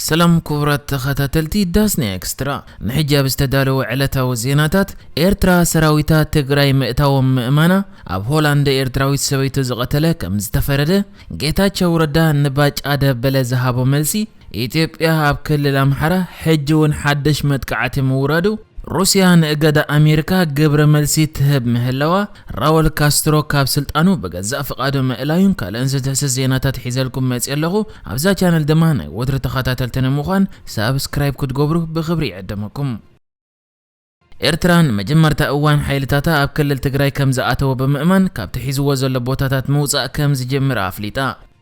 ሰላም ክቡራት ተኸታተልቲ ዳስና ኤክስትራ፣ ንሕጂ ኣብ ዝተዳለወ ዕለታዊ ዜናታት፣ ኤርትራ ሰራዊታ ትግራይ ምእታዎም ምእማና፣ ኣብ ሆላንድ ኤርትራዊት ሰበይቱ ዝቐተለ ከም ዝተፈረደ፣ ጌታቸው ረዳ ንባጫ ደበለ ዝሃቦ መልሲ፣ ኢትዮጵያ ኣብ ክልል ኣምሓራ ሕጂ እውን ሓድሽ መጥቃዕቲ ምውራዱ፣ ሩስያ ንእገዳ ኣሜሪካ ግብረ መልሲ ትህብ ምህላዋ፣ ራውል ካስትሮ ካብ ስልጣኑ ብገዛእ ፍቓዱ ምእላዩን ካልእን ዝድህስስ ዜናታት ሒዘልኩም መፅእ ኣለኹ። ኣብዛ ቻነል ድማ ናይ ወትሩ ተኸታተልቲ ንምዃን ሳብስክራይብ ክትገብሩ ብኽብሪ ይዕደመኩም። ኤርትራ ንመጀመርታ እዋን ሓይልታታ ኣብ ክልል ትግራይ ከም ዝኣተወ ብምእማን፣ ካብቲ ሒዝዎ ዘሎ ቦታታት ምውጻእ ከም ዝጀምር ኣፍሊጣ።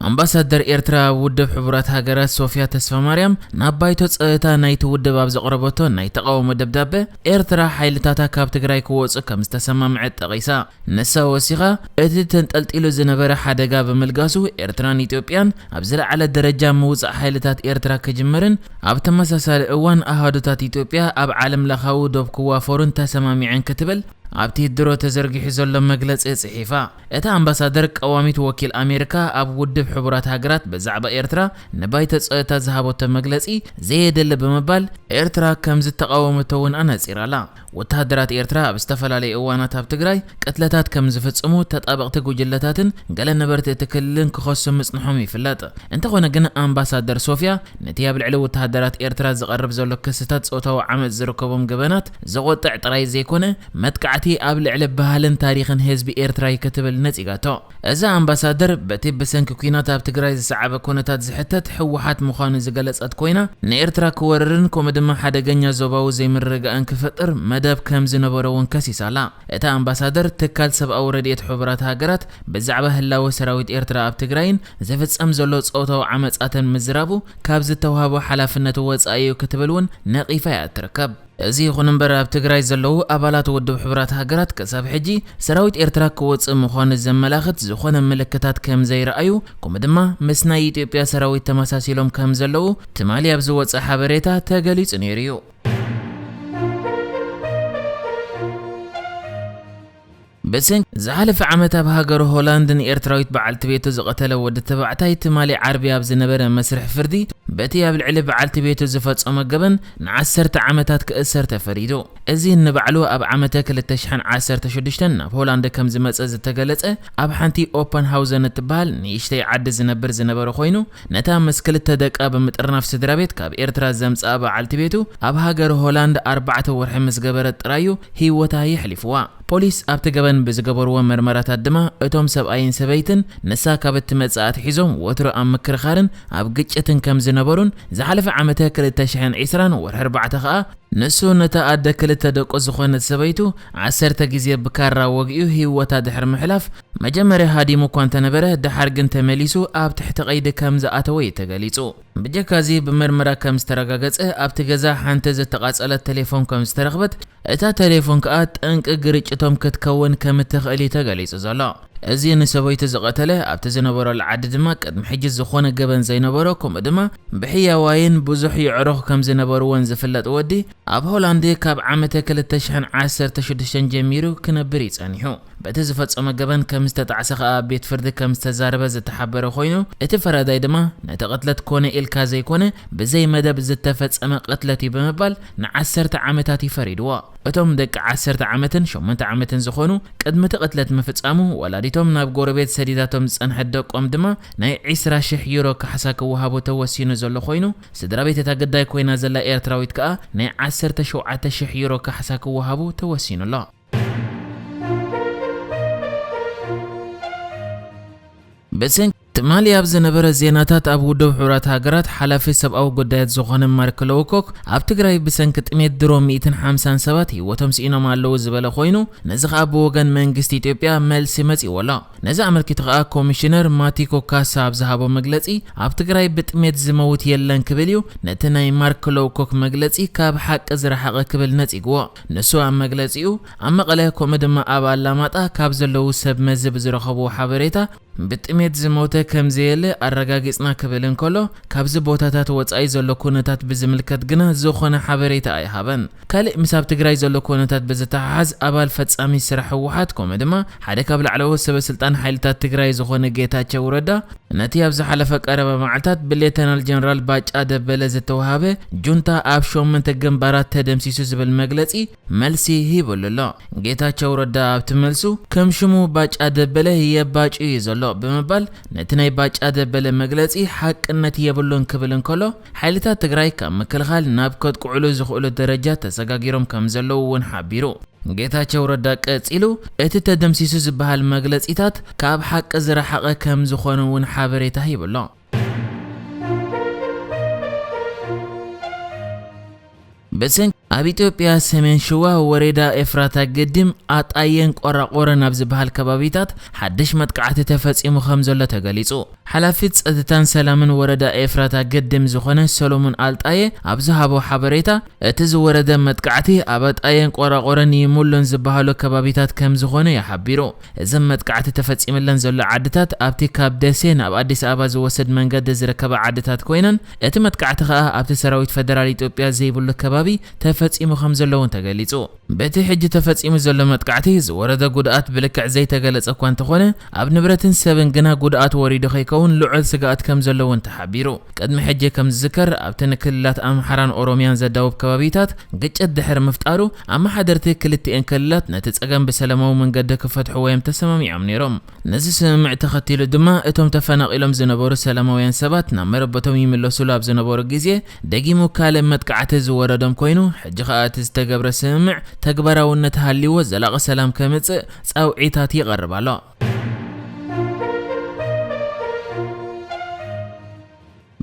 ኣምባሳደር ኤርትራ ኣብ ውድብ ሕቡራት ሃገራት ሶፊያ ተስፋማርያም፣ ናብ ባይቶ ጸጥታ ናይቲ ውድብ ኣብ ዘቕረበቶ ናይ ተቓውሞ ደብዳበ፣ ኤርትራ ሓይልታታ ካብ ትግራይ ክወጹ ከም ዝተሰማምዐት ጠቒሳ። ንሳ ወሲኻ፣ እቲ ተንጠልጢሉ ዝነበረ ሓደጋ ብምልጋሱ፣ ኤርትራን ኢትዮጵያን ኣብ ዝለዓለ ደረጃ ምውጻእ ሓይልታት ኤርትራ ክጅምርን ኣብ ተመሳሳሊ እዋን ኣሃዱታት ኢትዮጵያ ኣብ ዓለም ለኻዊ ዶብ ክዋፈሩን ተሰማሚዐን ክትብል ኣብቲ ድሮ ተዘርጊሑ ዘሎ መግለጺ ጽሒፋ። እታ ኣምባሳደር፣ ቀዋሚት ወኪል ኣሜሪካ ኣብ ውድብ ሕቡራት ሃገራት ብዛዕባ ኤርትራ ንባይቶ ጸጥታ ዝሃበቶ መግለጺ ዘየድሊ ብምባል፣ ኤርትራ ከም ዝተቓወመቶ እውን ኣነጺራ'ላ። ወተሃደራት ኤርትራ ኣብ ዝተፈላለዩ እዋናት ኣብ ትግራይ ቅትለታት ከም ዝፍጽሙ ተጣበቕቲ ጉጅለታትን ገለ ነበርቲ እቲ ክልልን ክኸሱ ምጽንሖም ይፍለጥ። እንተኾነ ግን፣ ኣምባሳደር ሶፊያ ነቲ ኣብ ልዕሊ ወተሃደራት ኤርትራ ዝቐርብ ዘሎ ክስታት ጾታዊ ዓመጽ ዝርከቦም ገበናት ዘቖጥዕ ጥራይ ዘይኮነ፣ መጥቃዕቲ ኣብ ልዕሊ ባህልን ታሪኽን ህዝቢ ኤርትራ እዩ ክትብል ነጺጋቶ። እዛ ኣምባሳደር፣ በቲ ብሰንኪ ኲናት ኣብ ትግራይ ዝሰዓበ ኩነታት ዝሕተት ህወሓት ምዃኑ ዝገለጸት ኮይና፣ ንኤርትራ ክወርርን ከምኡ ድማ ሓደገኛ ዞባዊ ዘይምርግጋእን ክፈጥር መደብ ከም ዝነበሮ እውን ከሲሳ ኣላ። እታ ኣምባሳደር፣ ትካል ሰብኣዊ ረድኤት ሕቡራት ሃገራት ብዛዕባ ህላወ ሰራዊት ኤርትራ ኣብ ትግራይን ዝፍጸም ዘሎ ጾታዊ ዓመጻትን ምዝራቡ ካብ ዝተዋህቦ ሓላፍነት ወጻኢ እዩ ክትብል እውን ነቒፋ እያ እትርከብ። እዚ ይኹን እምበር፣ ኣብ ትግራይ ዘለዉ ኣባላት ውድብ ሕቡራት ሃገራት ክሳብ ሕጂ ሰራዊት ኤርትራ ክወጽእ ምዃኑ ዘመላኽት ዝኾነ ምልክታት ከም ዘይረኣዩ፣ ከምኡ ድማ ምስ ናይ ኢትዮጵያ ሰራዊት ተመሳሲሎም ከም ዘለዉ ትማሊ ኣብ ዝወጸ ሓበሬታ ተገሊጹ ነይሩ እዩ። ብሰንኪ ዝሓለፈ ዓመት ኣብ ሃገር ሆላንድ ንኤርትራዊት በዓልቲ ቤቱ ዝቐተለ ወዲ ተባዕታይ፣ ትማሊ ዓርቢ ኣብ ዝነበረ መስርሕ ፍርዲ፣ በቲ ኣብ ልዕሊ በዓልቲ ቤቱ ዝፈጸሞ ገበን ንዓሰርተ ዓመታት ክእሰር ተፈሪዱ። እዚ ንባዕሉ ኣብ ዓመተ ክልተ ሽሕን ዓሰርተ ሽዱሽተን ናብ ሆላንድ ከም ዝመጸ ዝተገለጸ፣ ኣብ ሓንቲ ኦፐንሃውዘን እትበሃል ንእሽተይ ዓዲ ዝነብር ዝነበረ ኮይኑ፣ ነታ ምስ ክልተ ደቃ ብምጥርናፍ ስድራ ቤት ካብ ኤርትራ ዘምጽኣ በዓልቲ ቤቱ፣ ኣብ ሃገር ሆላንድ ኣርባዕተ ወርሒ ምስ ገበረት ጥራዩ ህይወታ የሕሊፍዋ። ፖሊስ ኣብቲ ገበን ብዝገበርዎ መርመራታት ድማ፣ እቶም ሰብኣይን ሰበይትን ንሳ ካብ እትመጽእ ኣትሒዞም ወትሩ ኣብ ምክርኻርን ኣብ ግጭትን ከም ዝነበሩን፣ ዝሓለፈ ዓመተ ክልተ ሽሕን ዕስራን ወርሒ ኣርባዕተ ከኣ፣ ንሱ ነታ ኣደ ክልተ ደቁ ዝኾነት ሰበይቱ ዓሰርተ ግዜ ብካራ ወጊኡ ህይወታ ድሕሪ ምሕላፍ፣ መጀመርያ ሃዲሙ እኳ እንተነበረ፣ ደሓር ግን ተመሊሱ ኣብ ትሕቲ ቀይዲ ከም ዝኣተወ እዩ ተገሊጹ። ብጀካ እዚ፣ ብመርመራ ከም ዝተረጋገጸ፣ ኣብቲ ገዛ ሓንቲ ዝተቓጸለት ቴሌፎን ከም ዝተረኽበት፣ እታ ቴሌፎን ከኣ ጠንቂ ግርጭቶም ክትከውን ከም እትኽእል እዩ ተገሊጹ ዘሎ። እዚ ንሰበይቱ ዝቐተለ፣ ኣብቲ ዝነበረሉ ዓዲ ድማ ቅድሚ ሕጂ ዝኾነ ገበን ዘይነበሮ፣ ከምኡ ድማ ብሕያዋይን ብዙሕ የዕሩኽ ከም ዝነበርዎን ዝፍለጥ ወዲ፣ ኣብ ሆላንድ ካብ ዓመተ ክልተ ሽሕን ዓሰርተ ሽዱሽተን ጀሚሩ ክነብር እዩ ጸኒሑ። በቲ ዝፈጸመ ገበን ከም ዝተጣዕሰ ከኣ ኣብ ቤት ፍርዲ ከም ዝተዛረበ ዝተሓበረ ኮይኑ፣ እቲ ፈራዳይ ድማ፣ ነቲ ቅትለት ኮነ ኢልካ ዘይኮነ፣ ብዘይ መደብ ዝተፈጸመ ቅትለት እዩ ብምባል ንዓሰርተ ዓመታት እዩ ፈሪድዎ። እቶም ደቂ ዓሰርተ ዓመትን ሸሞንተ ዓመትን ዝኾኑ፣ ቅድሚ እቲ ቅትለት ምፍጻሙ፣ ወላዲቶም ናብ ጎረቤት ሰዲዳቶም ዝጸንሐት ደቆም ድማ ናይ ዕስራ ሽሕ ዩሮ ካሕሳ ክወሃቡ ተወሲኑ ዘሎ ኮይኑ፣ ስድራ ቤት እታ ግዳይ ኮይና ዘላ ኤርትራዊት ከኣ ናይ ዓሰርተ ሸውዓተ ሽሕ ዩሮ ካሕሳ ክወሃቡ ተወሲኑ ኣሎ። ብሰንኪ ትማሊ ኣብ ዝነበረ ዜናታት፣ ኣብ ውድብ ሕቡራት ሃገራት ሓላፊ ሰብኣዊ ጉዳያት ዝኾነ ማርክ ሎውኮክ፣ ኣብ ትግራይ ብሰንኪ ጥሜት ድሮ ሚእትን ሓምሳን ሰባት ህይወቶም ስኢኖም ኣለዉ ዝበለ ኮይኑ፣ ነዚ ከኣ ብወገን መንግስቲ ኢትዮጵያ መልሲ መጺእዎ ኣሎ። ነዚ ኣመልኪቱ ከኣ ኮሚሽነር ማቲኮ ካሳ ኣብ ዝሃቦ መግለጺ፣ ኣብ ትግራይ ብጥሜት ዝመውት የለን ክብል እዩ፣ ነቲ ናይ ማርክ ሎውኮክ መግለጺ ካብ ሓቂ ዝረሓቐ ክብል ነጺግዎ። ንሱ ኣብ መግለጺኡ፣ ኣብ መቐለ ከምኡ ድማ ኣብ ኣላማጣ ካብ ዘለዉ ሰብ መዚ ብዝረኸብዎ ሓበሬታ፣ ብጥሜት ዝሞተ ከም ዘየለ ኣረጋጊጽና ክብል እንከሎ፣ ካብዚ ቦታታት ወጻኢ ዘሎ ኩነታት ብዝምልከት ግና ዝኾነ ሓበሬታ ኣይሃበን። ካልእ ምስ ኣብ ትግራይ ዘሎ ኩነታት ብዝተሓሓዝ፣ ኣባል ፈጻሚ ስራሕ ህወሓት፣ ከምኡ ድማ ሓደ ካብ ላዕለዎት ሰበ ስልጣን ሓይልታት ትግራይ ዝኾነ ጌታቸው ረዳ፣ ነቲ ኣብ ዝሓለፈ ቀረባ መዓልታት ብሌተናል ጀነራል ባጫ ደበለ ዝተዋሃበ ጁንታ ኣብ ሸሞንተ ግንባራት ተደምሲሱ ዝብል መግለጺ መልሲ ሂብሉ ኣሎ። ጌታቸው ረዳ ኣብቲ መልሱ ከም ሽሙ ባጫ ደበለ የባጩ እዩ ዘሎ ብምባል ነቲ ናይ ባጫ ደበለ መግለጺ ሓቅነት የብሉን ክብል እንከሎ፣ ሓይልታት ትግራይ ካብ ምክልኻል ናብ ከጥቅዕሉ ዝኽእሉ ደረጃ ተሰጋጊሮም ከም ዘለዉ እውን ሓቢሩ። ጌታቸው ረዳ ቀጺሉ፣ እቲ ተደምሲሱ ዝበሃል መግለጺታት ካብ ሓቂ ዝረሓቐ ከም ዝኾነ እውን ሓበሬታ ሂቡ ኣሎ። ብሰንኪ ኣብ ኢትዮጵያ ሰሜን ሽዋ ወረዳ ኤፍራታ ግድም ኣጣየን ቆራቆረን ኣብ ዝበሃል ከባቢታት ሓድሽ መጥቃዕቲ ተፈጺሙ ከም ዘሎ ተገሊጹ። ሓላፊ ጸጥታን ሰላምን ወረዳ ኤፍራታ ግድም ዝኾነ ሰሎሞን ኣልጣየ ኣብ ዝሃቦ ሓበሬታ፣ እቲ ዝወረደ መጥቃዕቲ ኣብ ኣጣየን ቆራቆረን ይሙሉን ዝበሃሉ ከባቢታት ከም ዝኾነ እዩ ሓቢሩ። እዚ መጥቃዕቲ ተፈጺምለን ዘሎ ዓድታት ኣብቲ ካብ ደሴ ናብ ኣዲስ ኣበባ ዝወስድ መንገዲ ዝርከባ ዓድታት ኮይነን፣ እቲ መጥቃዕቲ ከኣ ኣብቲ ሰራዊት ፈደራል ኢትዮጵያ ዘይብሉ ከባቢ ተፈጺሙ ከም ዘሎ እውን ተገሊጹ። በቲ ሕጂ ተፈጺሙ ዘሎ መጥቃዕቲ ዝወረደ ጉድኣት ብልክዕ ዘይተገለጸ እኳ እንተኾነ፣ ኣብ ንብረትን ሰብን ግና ጉድኣት ወሪዱ ከይከውን ልዑል ስግኣት ከም ዘሎ እውን ተሓቢሩ። ቅድሚ ሕጂ ከም ዝዝከር፣ ኣብተን ክልላት ኣምሓራን ኦሮሚያን ዘዳውብ ከባቢታት ግጭት ድሕሪ ምፍጣሩ፣ ኣመሓደርቲ ክልቲኤን ክልላት ነቲ ጸገም ብሰላማዊ መንገዲ ክፈትሕዎ እዮም ተሰማሚዖም ነይሮም። ነዚ ስምምዕ ተኸቲሉ ድማ፣ እቶም ተፈናቒሎም ዝነበሩ ሰላማውያን ሰባት ናብ መረበቶም ይምለሱሉ ኣብ ዝነበሩ ግዜ፣ ደጊሙ ካልእ መጥቃዕቲ ዝወረዶም ኮይኑ፣ ሕጂ ኸኣ እቲ ዝተገብረ ስምምዕ ተግባራውነት ሃልይዎ ዘላቒ ሰላም ከምጽእ ጻውዒታት ይቐርብ ኣሎ።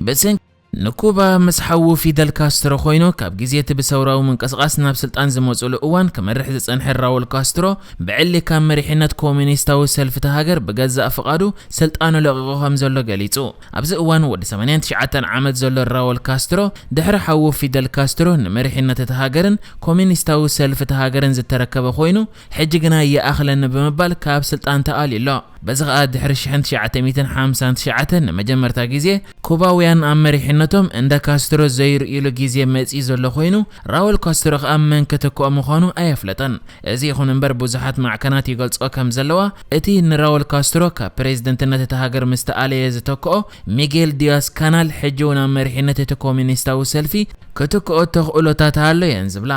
ብሰንኪ ንኩባ ምስ ሓዉ ፊደል ካስትሮ ኮይኑ፣ ካብ ግዜ እቲ ብሰውራዊ ምንቅስቓስ ናብ ስልጣን ዝመጽሉ እዋን ክመርሕ ዝጸንሐ ራውል ካስትሮ፣ ብዕሊ ካብ መሪሕነት ኮሙኒስታዊ ሰልፊ እታ ሃገር ብገዛእ ፍቓዱ ስልጣኑ ለቒቑ ከም ዘሎ ገሊጹ። ኣብዚ እዋን ወዲ ሰማንያን ትሽዓተን ዓመት ዘሎ ራውል ካስትሮ፣ ድሕሪ ሓዉ ፊደል ካስትሮ ንመሪሕነት እታ ሃገርን ኮሙኒስታዊ ሰልፊ እታ ሃገርን ዝተረከበ ኮይኑ፣ ሕጂ ግና ይኣኽለኒ ብምባል ካብ ስልጣን ተኣልዩ ኣሎ። በዚ ኸኣ ድሕሪ ሽሕን ትሽዓተ ሚእትን ሓምሳን ትሽዓተን ንመጀመርታ ግዜ ኩባውያን ኣብ መሪሕነቶም እንደ ካስትሮ ዘይርእይሉ ግዜ መጺኡ ዘሎ ኮይኑ፣ ራውል ካስትሮ ኸኣ መን ክትክኦ ምዃኑ ኣየፍለጠን። እዚ ይኹን እምበር፣ ብዙሓት ማዕከናት ይገልጾ ከም ዘለዋ፣ እቲ ንራውል ካስትሮ ካብ ፕሬዝደንትነት እታ ሃገር ምስ ተኣለየ ዝተክኦ ሚጌል ዲያስ ካናል፣ ሕጂ እውን ኣብ መሪሕነት እቲ ኮሙኒስታዊ ሰልፊ ክትክኦ ተኽእሎታት ኣሎ እየን ዝብላ።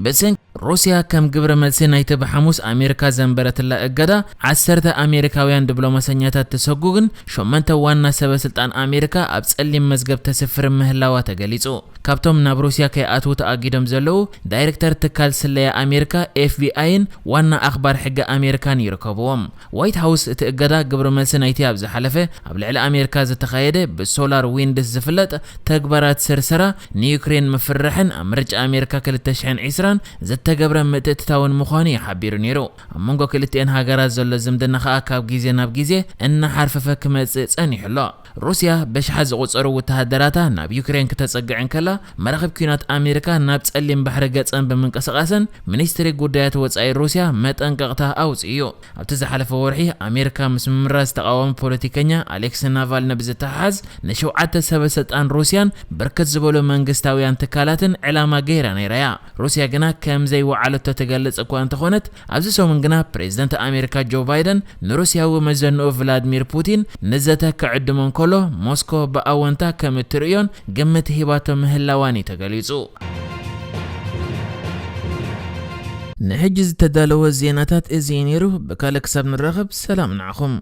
ብሰንኪ ሩስያ ከም ግብረ መልሲ ናይቲ ብሓሙስ ኣሜሪካ ዘንበረትላ እገዳ፣ ዓሰርተ ኣሜሪካውያን ዲፕሎማሰኛታት ተሰጉግን ሸሞንተ ዋና ሰበ ስልጣን ኣሜሪካ ኣብ ጸሊም መዝገብ ተስፍር ምህላዋ ተገሊጹ። ካብቶም ናብ ሩስያ ከይኣትዉ ተኣጊዶም ዘለዉ፣ ዳይሬክተር ትካል ስለያ ኣሜሪካ ኤፍ ቢ ኣይን ዋና ኣኽባር ሕጊ ኣሜሪካን ይርከብዎም። ዋይት ሃውስ እቲ እገዳ ግብረ መልሲ ናይቲ ኣብ ዝሓለፈ ኣብ ልዕሊ ኣሜሪካ ዝተኻየደ ብሶላር ዊንድስ ዝፍለጥ ተግባራት ስርሰራ፣ ንዩክሬን ምፍርራሕን ኣብ ምርጫ ኣሜሪካ ክልተ ሽሕን ዕስራን ዝተገብረ ምትእትታውን ምዃኑ እዩ ሓቢሩ ነይሩ። ኣብ መንጎ ክልቲኤን ሃገራት ዘሎ ዝምድና ኸኣ ካብ ግዜ ናብ ግዜ እናሓርፈፈ ክመጽእ ጸኒሑ ኣሎ። ሩስያ በሽሓት ዝቑጸሩ ወተሃደራታ ናብ ዩክሬን ክተጸግዕ እንከላ፣ መራኽብ ኲናት ኣሜሪካ ናብ ጸሊም ባሕሪ ገጸን ብምንቅስቓሰን፣ ሚኒስትሪ ጉዳያት ወጻኢ ሩስያ መጠንቀቕታ ኣውጺኡ እዩ። ኣብቲ ዝሓለፈ ወርሒ፣ ኣሜሪካ ምስ ምምራዝ ተቓዋሚ ፖለቲከኛ ኣሌክሲ ናቫልኒ ብዝተሓሓዝ፣ ንሸውዓተ ሰበ ስልጣን ሩስያን ብርክት ዝበሉ መንግስታውያን ትካላትን ዕላማ ገይራ ነይራ እያ። ሩስያ ግና ከም ዘይወዓለቶ ትገልጽ እኳ እንተኾነት፣ ኣብዚ ሰሙን ግና ፕሬዝደንት ኣሜሪካ ጆ ባይደን ንሩስያዊ መዘንኡ ቭላድሚር ፑቲን ንዘተ ክዕድሞ እንከሎ፣ ሞስኮ ብኣወንታ ከም እትርእዮን ግምት ሂባቶ ምህላዋን እዩ ተገሊጹ። ንሕጂ ዝተዳለወ ዜናታት እዚ እዩ ነይሩ። ብካልእ ክሳብ ንራኸብ፣ ሰላም ንዓኹም።